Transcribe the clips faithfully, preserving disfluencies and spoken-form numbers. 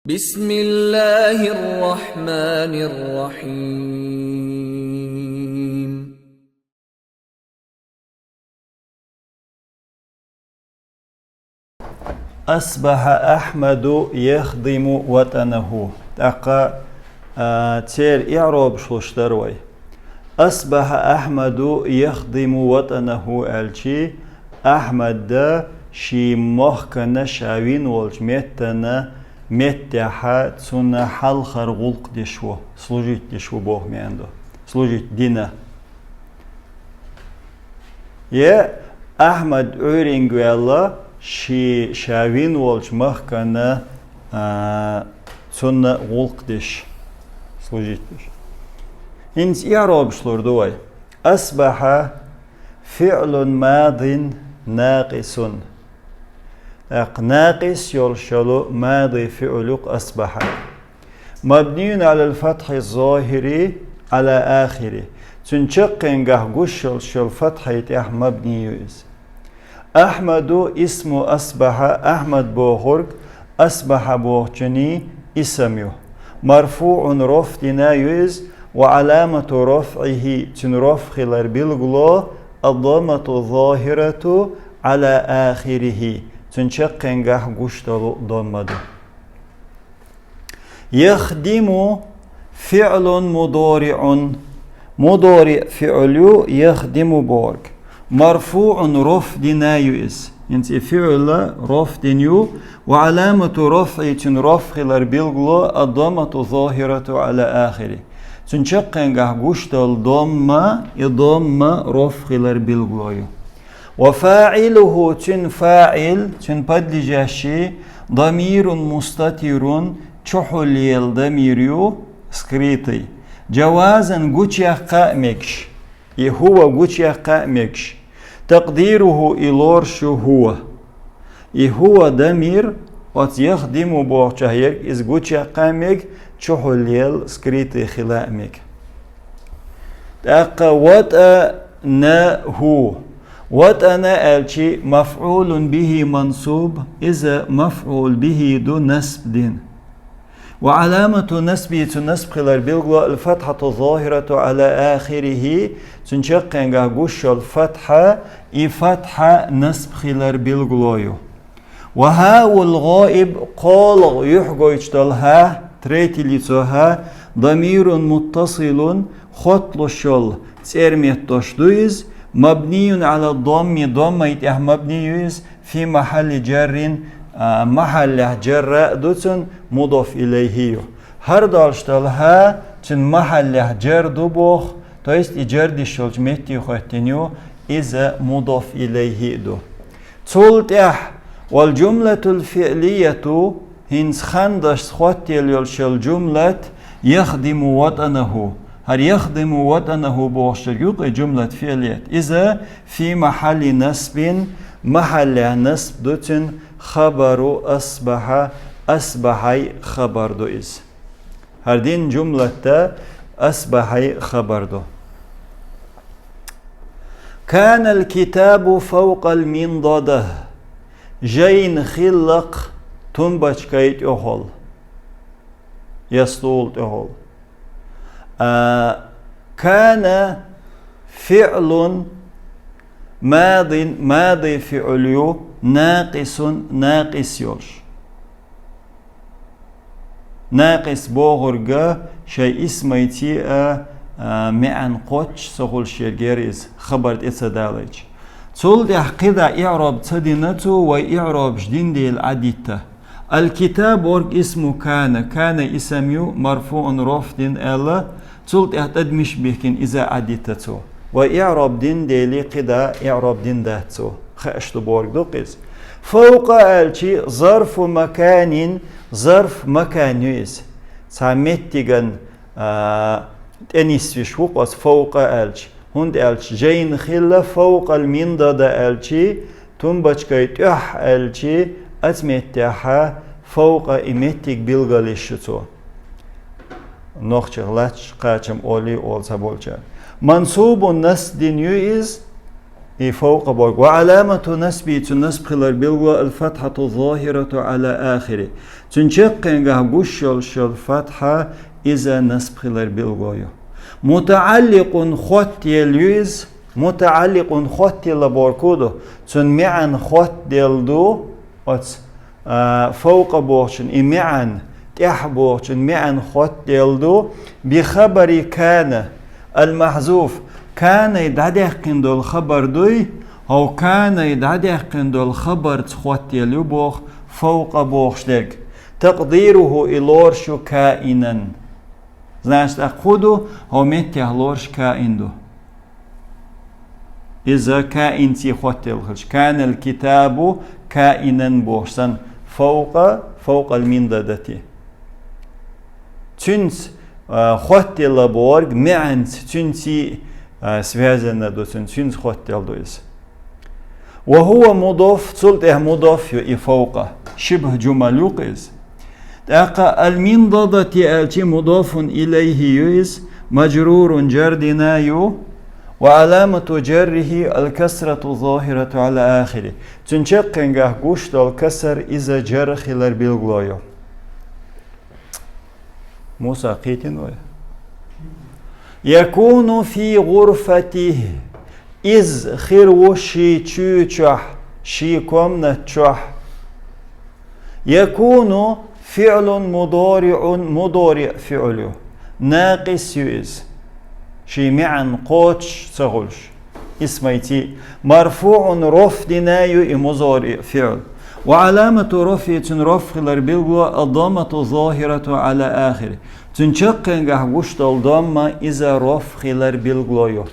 بسم الله الرحمن الرحيم. أصبح أحمد يخدم وطنه. ТӀаккха, а, церан иӀробаш луш дар вай. أصبح أحمد يخدم وطنه аьлча, Ахьмада ший мохкана, ша вийна волча меттана, меттехьа цунна хьалхара гӀулакх деш ву, служить деш ву боху маьӀна ду. Служить дина. Е Ахьмад Ӏуьйренга ваьлла, ший, ша вийна волча махкана, а, цунна гӀулакх деш, служить деш. ХӀинца иӀробаш лур ду вай. أصبح فعل ماض ناقص. ТӀаккха накъис йолуш йолу мади фиӀл ю-кх أصبح. مبني على الفتح الظاهر على آخره. Цуьнан чаккхенгахь гуш йолуш йолу фатхьа тӀехь мабни ю иза. أحمد اسم أصبح, Ахьмад бохург أصبح бохучун исам ю. مرفوع, рофӀ дина ю иза, وعلامة رفعه, цуьнан рофӀ хилар билгало, الضمة الظاهرة على آخره, цуьнан чаккхенгахь гуш долу домма ду. يخدم فعل مضارع. Мудариъ фиӀл ю, يخدم бохург. مرفوع, рофӀ дина ю иза. ХӀинца и фиӀл рофӀ дина ю, وعلامة رفعه, цуьнан рофӀ хилар билгало, الضمة الظاهرة على آخره. Цуьнан чаккхенгахь гуш долу домма, и домма рофӀ хилар билгало ю. وفاعله, цуьнан фаӀил, цуьнан подлежащий, ضمير مستتر, чухьулъелла дамир ю, скрытый. جوازا, гучуяккха а мегаш. И هو гучуяккха а мегаш. تقديره, и лоруш ю هو. И هو дамир, оцу يخدم бохучохь ерг, иза гучуяккха а мега, чухьулъелла, скрытый хила а мега. ТӀаккха وطنه. وطن аьлча مفعول به منصوب, иза مفعول به ду насб дина. وعلامة نصبه, цуьнан насб хилар билгало, الفتحة الظاهرة على آخره, цуьнан чаккхенгахь гуш йолу фатхьа, и фатхьа насб хилар билгало ю. وهاء الغائب, кхоалгӀа юьхь гойтуш долу хӀа, третье лицо хӀа, ضمير متصل, хотталуш йолу цӀерметдош ду иза, مبني على الضم, доммай тӀехь мабни ю иза, في محل جر, а, махьаллехь джарра а ду цуьнан, مضاف إليه ю. ХӀара долуш долу хӀа цуьнан махьаллехь джар ду боху, то есть и джар деш йолчу метте хоьттина ю, иза مضاف إليه а ду. Цул тӀаьхьа, والجملة الفعلية, хӀинца хандашца хоттаелла йолу шел джумлат, يخدم وطنه. ХӀара يخدم وطنه бохуш дерг ю-кх и джумлат фиълият. Иза في محل نصب, махьаллехь насб ду цуьнан, خبر أصبح, أصبحай хабар ду иза. ХӀара дина джумлат да, أصبحай хабар ду. كان الكتاب فوق المنضدة. Жайна хилла-кх тумбочкай тӀехула, я стул тӀехула. А, كان فعل ماض, мади фиӀл ю, ناقص, накъис йолуш. Накъис бохург шайн исмайца а, а, маьӀна кхоччуш ца хуьлуш ерг яра иза, хабар тӀе ца далийча. Цул тӀаьхьа кхидӀа иӀроб ца дина цо, вай иӀробаш дина дела Ӏадитта. الكتاب орг اسم كان, كان исам ю, مرفوع рофӀ дина аьлла, цул тӀаьхьа тӀадмиш бихкина иза Ӏадитта цо. Вай иӀроб дина дела кхидӀа иӀроб дина дац цо. Хууш ду бохург ду-кх иза. فوق аьлча ظرف مكان, зарф макан ю иза. Цхьа меттиган, а, тӀе нисвеш ву-кх оцу فوق аьлча. ХӀунда аьлча жайна хилла فوق المنضدة аьлча, тумбочкай тӀехь аьлча, оцу меттехьа فوق и меттиг билгал йиш ю цо. Нохчех лаьтташ кхачам олий олу цхьаболчара. منصوب насб дина ю иза, И фавкъа бохург. وعلامة نصبه, цун насб хилар билгало, الفتحة الظاهرة على آخره. Цун чаккхенгахь гуш йолуш йолу фатхьа, иза насб хилар билгало ю. متعلق, хоттаелла ю иза. متعلق, хоттаелла бохург хӀун ду? Цун маьӀна хоттаделла ду оцу, а, фавкъа бохучун, и маьӀна, тӀехь бохучун маьӀна хоттаделла ду, بخبر كان المحذوف, كان-й дӀадаьккхина долу хабар дуй, хӀокху كان-й дӀадаьккхина долу хабарца хоттаелла ю боху фавкъа бохуш дерг. تقديره, и лоруш ю كائنا. Значит, тӀаккха хӀун ду? ХӀокху меттехь лоруш كائن ду. Иза كائنций хоттаелла хилча, كان الكتاب كائنا бохуш санна, فوق، فوق المنضدة. Цуьнца, а, хоттаелла бохург маьӀанца цуьнций, а, связано ду, цуьнца, цуьнца хоттаделла ду иза. وهو مضاف, цул тӀаьхьа مضاف ю и فوق, شبه جمل ю-кх иза. ТӀаккха المنضدة аьлча مضاف إليه ю иза, مجرور, جر дина ю, وعلامة جره الكسرة الظاهرة على آخره. Цуьнан чаккхенгахь гуш долу касар, иза جر хилар билгало ю. Муса, кхийтина вай? يكون في غرفته. Иза хир ву шен чу чохь, шен комнат чохь. يكون فعل مضارع, مضارع فعل ю. ناقص ю иза. Шен маьӀна кхочуш ца хуьлуш. Исмайций. مرفوع, رفع дина ю и مضارع فعل. وعلامة رفعه, цуьнан رفع хилар билгало, الضمة الظاهرة على آخره. Цуьнан чаккхенгахь гуш долу дамма, иза رفع хилар билгало ю.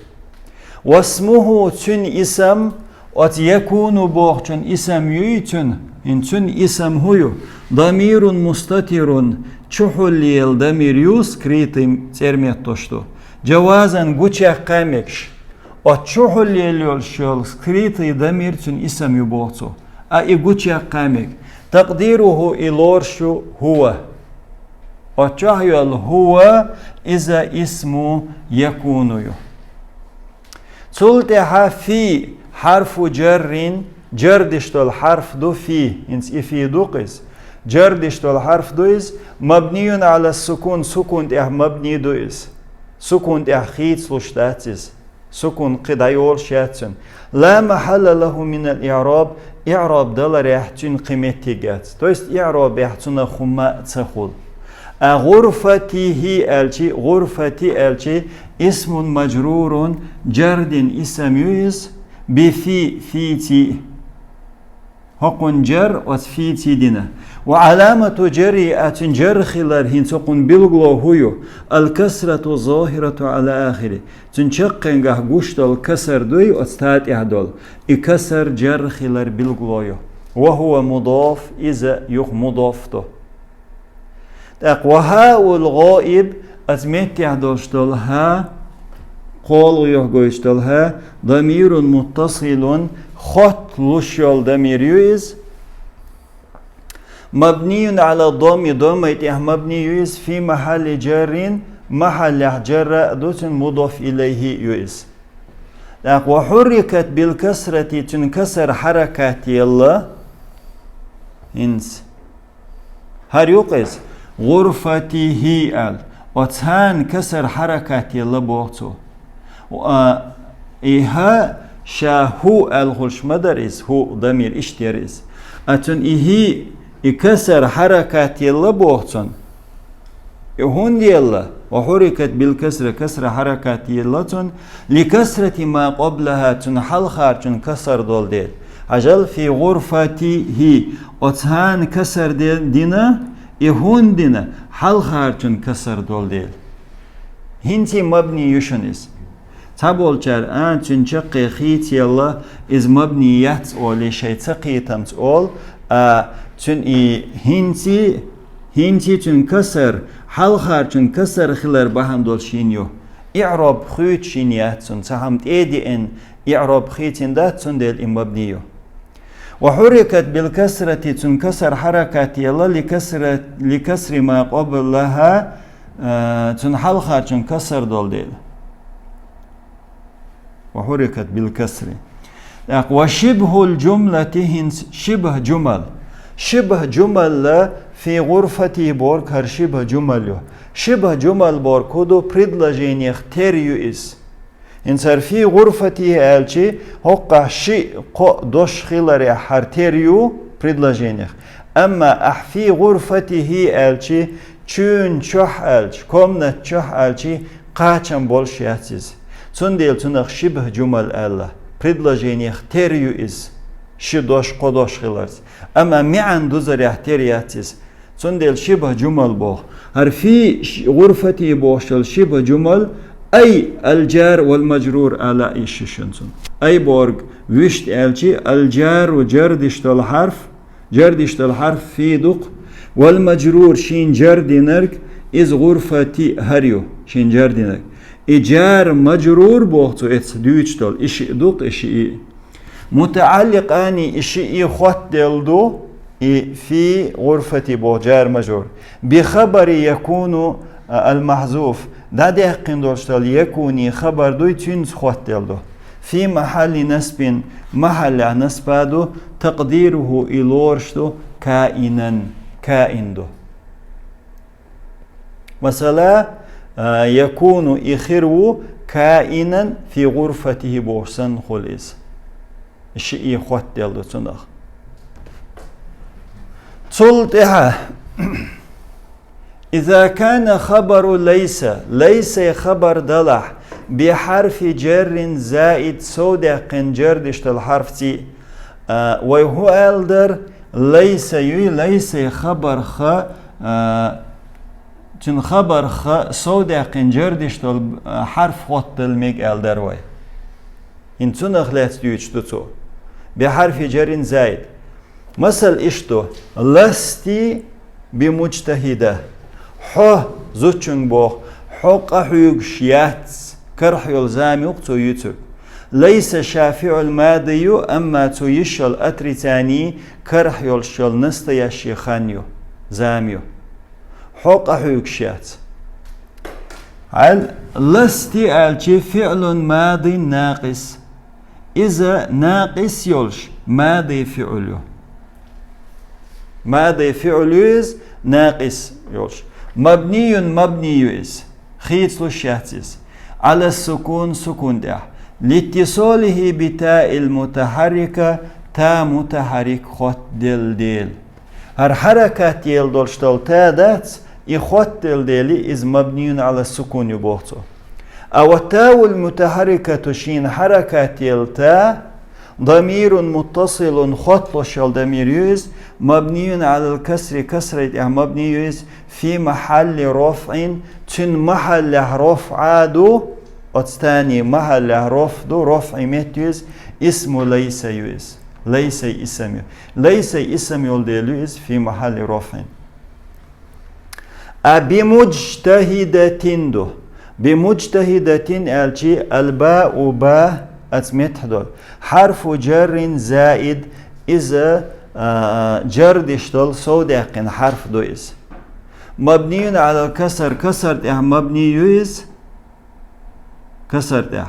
واسمه, цуьнан исам, оцу يكون бохучун исам юй цуьнан, хӀинца цуьнан исам хӀун ю? ضمير مستتر, чухьулъелла дамир ю, скрытый цӀерметош ду. جوازا, гучуяккха мегаш. Оцу чухьулъелла йолуш йолу скрытый дамир цуьнан исам ю боху цо. А и гучуяккха мега. تقديره, и лоруш ю هو. Оцу чохь йолу هو, иза اسم يكون ю. Цул тӀаьхьа في, حرف جر, جر деш долу хьарф ду في, хӀинца и في ду-кх иза. جر деш долу хьарф ду иза, مبني على السكون, сукун тӀехь мабни ду иза. Сукун тӀехь хийцалуш дац иза. Сукун кхин дӀайолуш яц цуьнан. لا محل له من الإعراب, иъраб даларехь цуьнан кхин меттиг яц. То есть иърабехь цунах хӀумма а ца хуьлу. А غرفته аьлчи, غرفة аьлчи, اسم مجرور, جر дина исам ю иза, بفي, фиций. ХӀокхунна جر оцу фиций дина. وعلامة جره, а цуьнан جر хилар хӀинца хӀокхунна билгало хӀун ю? الكسرة الظاهرة على آخره. Цуьнан чаккхенгахь гуш долу касар дуй, оцу та тӀехь долу. И касар جر хилар билгало ю. وهو مضاف, иза юха مضاف ду. ТӀаккха وهاء الغائب, оцу меттехь долуш долу хӀа, кхоалгӀа юьхь гойтуш долу хӀа, ضمير متصل, хотталуш йолу дамир ю иза. مبني على الضم, даммай тӀехь мабни ю иза, في محل جر, махьаллехь جر а ду цуьнан, مضاف إليه ю иза. ТӀаккха وحركت بالكسرة, цуьнан касар хьаракат елла, хӀинца. ХӀара ю-кх иза, غرفته аьлла. Оцу хӀан касар хьаракат елла боху цо. А, и хӀа ша هو аьлла хуьлуш ма дара иза, هو дамир иштта яра иза. А цуьнан и хӀи, и касар хьаракат елла боху цунна. И хӀунда елла? وحركت بالكسرة, касра хьаракат елла цунна, لكسرة ما قبلها, цуьнан хьалхарчун касар долу дела. Хьажал, في غرفته, оцу хӀан касар де-, дина, и хӀунда дина, хьалхарчун касар долу дела. ХӀинций мабни ю шуна иза. Цхьаболчара, а, цуьнан чаккхе хийца елла, иза мабни яц олий шайн цакхетамца олу, а, цуьнан и хӀинций, хӀинций цуьнан касар, хьалхарчун касар хилар бахьана долуш йина ю. Иъроб хуьйцуш йина яц цунна, цхьа хӀума тӀе а деана, иъроб хийцина дац, цундела и мабни ю. وحركت بالكسرة, цуьнан касар хьаракат елла, لكسر, لكسر ما قبلها, а, цуьнан хьалхарчун касар долу дела. وحركت بالكسر. ТӀаккха وشبه الجملة, хӀинца шибхӀ жумал. ШибхӀ жумал في غرفتي борг хӀара шибхӀ жумал ю. ШибхӀ жумал борг хӀу ду, предложенех тера ю иза. ХӀинца хӀара في غرفتي аьлча, хӀокхахь шиъ, кхоъ дош хиларехь хӀара тера ю предложенех. Амма ахь في غرفته аьлча, чуьнан чохь аьлча, комната чохь аьлча, кхачам болуш яц иза. Цундела цунах шибхӀ жумал аьлла. Предложенех тера ю иза, ши дош, кхо дош хиларца. Амма маьӀна дузарехь тера яц иза. Цундела шибхӀ жумал боху. ХӀара في غرفتي бохуш долу шибхӀ жумал أي الجار والمجرور ала йиш ю шуна цунна. أي борг вуьшта аьлча, الجار, жар деш долу хьарф, жар деш долу хьарф في ду-кх, والمجرور, шена жар динарг, иза غرفتي хӀара ю, шена жар динарг. И جار مجرور боху цо эцца дуьйцуш долу, и шиъ ду-кх, и шиъ и. متعلقان, и шиъ и хоттаделла ду, и في غرفتي боху جار مجرور. بخبر يكون المحذوف. ДӀадаьккхина долуш долу يكون хабар дуй, цуьнца хоттаделла ду. في محل نصب, махьаллехь насба ду, تقديره, и лоруш ду, كائنا, каин ду. Масала, а, يكون, и хир ву, كائنا في غرفته бохуш санна хуьлу иза. Шиъ и хоттаделла ду цунах. Цул тӀаьхьа, إذا كان خبر ليس, ليس хабар далахь, بحرف جر زائد, совдаьккхина жар деш долу хьарфций, а, вай хӀун аьлла дара, ليس юй, ليس хабарх, а, цуьнан хабарх совдаьккхина жар деш долу, а, хьарф хоттадала мега аьлла дара вай. ХӀинца цунах лаьцна дуьйцуш ду цо. بحرف جر زائد. Масал иштта ду: لست بمجتهدة. Хьо, зудчуьнга боху, хьо къахьоьгуш яц, карахь йолу зама ю-кх цо юьйцург. ليس شافع الماضي, амма цо йиш йолу отрицание карахь йолуш йолу настоящий хан ю, зама ю. Хьо къахьоьгуш яц. Хьал لست аьлча فعل ماض ناقص. Иза накъис йолуш мади фиъл ю. Мади фиъл ю иза, накъис йолуш. Мабниюн, мабни ю иза. Хийцалуш яц иза. Ӏала сукун, сукун тӀехь. Литтисолихи битаил мутахьаррика, та мутахьаррик хоттаделла дела. ХӀара хьаракат елла долуш долу та дац, и хоттаделла дели, иза мабниюн Ӏала сукун ю боху цо. А ва таул мутахьаррикату, шена хьаракат елла та, дамирун муттасилун, хотталуш йолу дамир ю иза, мабниюн Ӏалал касри, касрай тӀехь мабни ю иза, фи махьалли рофъин, цуьнан махьаллехь рофъа ду, оцу тани махьаллехь рофъ ду, рофъи метта ю иза, исму лайса ю иза. Лайсай исам ю. Лайсай исам йолу дела ю иза фи махьалли рофъин. А бимуджтахидатин ду. Бимуджтахидатин аьлчи албау ба ац метта долу. Хьарфу джаррин заид, иза, а, джар деш долу совдаьккхина хьарф ду иза. Мабниюн алал касар, касар тӀехь мабни ю иза. Касар тӀехь.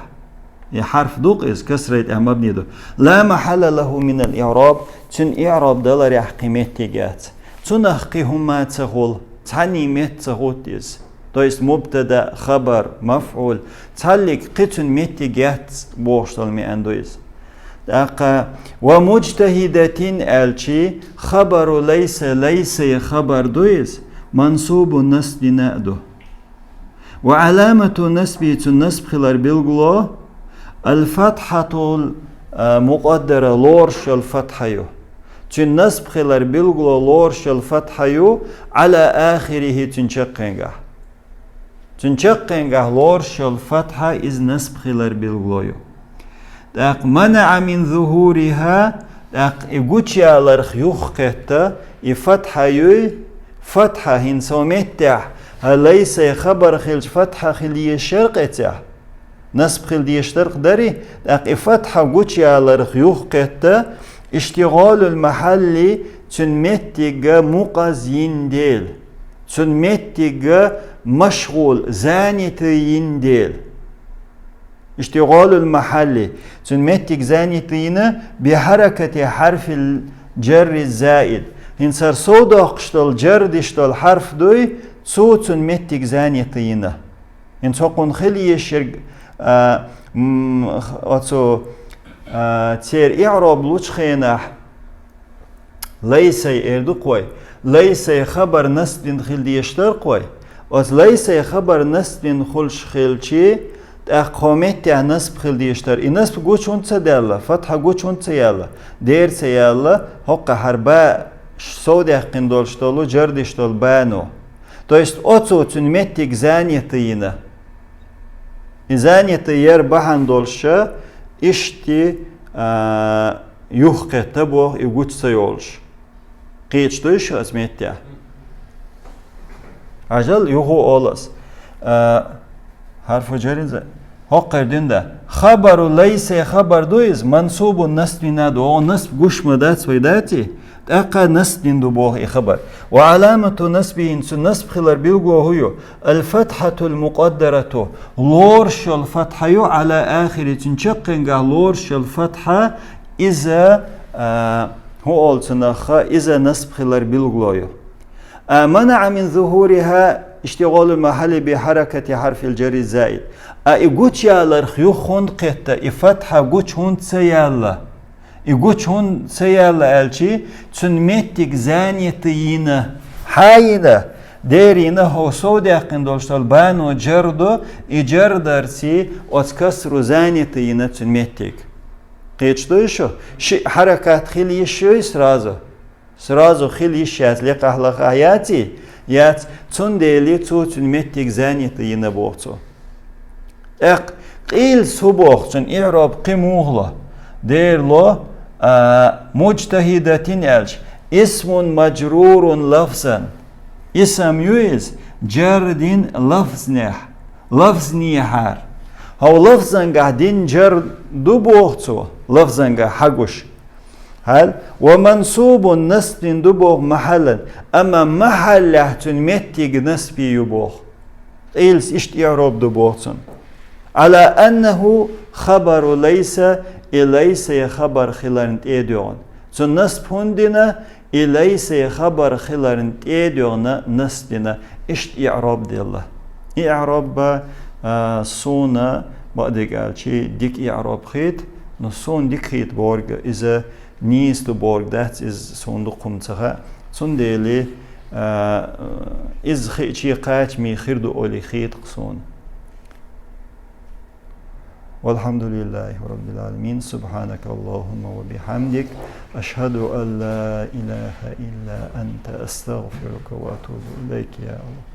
И хьарф ду-кх иза, касрай тӀехь мабни ду. Ла махьалла лаху минал иъраб, цуьнан иъраб даларехь кхин меттиг яц. Цунах кхин хӀума ца хуьлу, цхьанний метта ца хӀутту иза. То есть мубтада, хабар, мафъул, цхьаллиг кхин цуьнан меттиг яц бохуш долу маьӀна ду иза. ТӀаккха ва муджтахидатин аьлчи, хабару лайса, лайсай хабар ду иза, мансубун насбина а ду. Ва Ӏаламату насби, цуьнан насб хилар билгало, аль-фатхьатул, а, мукъаддара, лоруш йолу фатхьа ю. Цуьнан насб хилар билгало лоруш йолу фатхьа ю, Ӏала ахирихи, цуьнан чаккхенгахь. Цуьнан чаккхенгахь лоруш йолу фатхьа иза насб хилар билгало ю. ТӀаккха манаӀа мин зухуриха, тӀаккха и гучуяларх юхакхетта, и фатхьа юй, фатхьа хӀинца хӀокху меттехь, хӀа лайсай хабар хилча фатхьа хила езаш яра-кх эцехь. Насб хила дезаш дара-кх дарий, тӀаккха и фатхьа гучуяларх юхакхетта, иштигъалул махьалли, цуьнан меттига мукъаз йина дела, цуьнан меттига машгъул, занятый йина дела. Иштта гӀолул махьалли, цун меттиг занятый йина, бихьаракати хьарфил джарри заид. ХӀинца хӀара сов доаккхаш дола, джар деш дола хьарф дуй, цо цун меттиг занятый йина. ХӀинца хӀокхунна хила езаш ерг, а, м, оцу, а, церан иӀроб лучу хенахь, лайсай эр ду-кх вай. Лайсай хабар насб дина хила дезаш дара-кх вай. Оцу лайсай хабар насб дина хуьлуш хилча, тӀаккха хӀокху меттехь насб хила дезаш дара. И насб гуча хӀунда ца даьлла, фатхьа гуча хӀунда ца яьлла, дера ца яьлла, хӀокху хьара ба, сов даьккхина долуш долу, джар деш долу бано. То есть оцо цуьнан меттиг занятый йина. И занятый яр бахьана долуш, иштта, а, юхакхетта боху и гуча ца йолуш. Кхеташ дуй шу аса меттехь? Хьажал, юха олу ас. А, хьарфу джаррин за-, хӀокхуьнан дина да. Хабару лайса хабар ду иза, мансубун насб дина ду, оха насб гуш ма дац вай даций? ТӀаккха насб дина ду боху и хабар. Ва аламату насбихи, цу насб хилар билгало хӀу ю? Алфатхьатул мукъаддарату, лоруш йолу фатхьа ю, ала ахири, цуьнан чаккхенгахь лоруш йолу фатхьа, иза, а, хӀу олу цунах, иза насб хилар билгало ю. А манаӀа мин зухуриха, иштта гӀолу махьалли бихьаракати хьарфил джарри заид. А и гучаяларх юха хӀунда кхетта, и фатхьа гуча хӀунда ца яьлла? И гуча хӀунда ца яьлла аьлчи, цуьнан меттиг занятый йина. Хьан йина? Дера йина, хӀокху сов даьккхина долуш долу бано джар ду, и джар дарций, оцу касро занятый йина цуьнан меттиг. Кхеташ дуй шу? Шиъ хьаракат хила йиш юй сразу? Сразу хила йиш яц, лекхахь лахахь яций? Яц. Цундела цо цуьнан меттиг занятый йина боху цо. ТӀаккха къийлас хӀу боху, цуьнан иӀроб кхин муха ло? Дера ло, а, муджтахидатин аьлча, исмун маджрурун лафзан. Исам ю иза, джар дина лафзанехь, лафзанехьара. ХӀокху лафзангахь дина джар ду боху цо, лафзангахь хьагуш. Хьал, ва мансубун, насб дина ду боху, махьаллан, амма махьаллехь цуьнан меттиг насб ю боху. Къийлас иштта иӀроб ду боху цуьнан. Ала аннаху хабару лайса, и лайсай хабар хиларна тӀе а доьгӀна. Цуьнан насб хӀунда дина, и лайсай хабар хиларна тӀе а доьгӀна насб дина, иштта иӀроб делла. ИӀроб, а, суна, бакъдерг аьлча, дика иӀроб хета, но суна дика хета бохург иза нийса ду бохург дац, иза суна дукха хӀума ца хаьа. Цундела, а, иза хиъча кхачаме хир ду олий хета-кх суна. والحمد لله رب العالمين. سبحانك اللهم وبحمدك. أشهد أن لا إله إلا أنت. أستغفرك وأتوب إليك يا الله.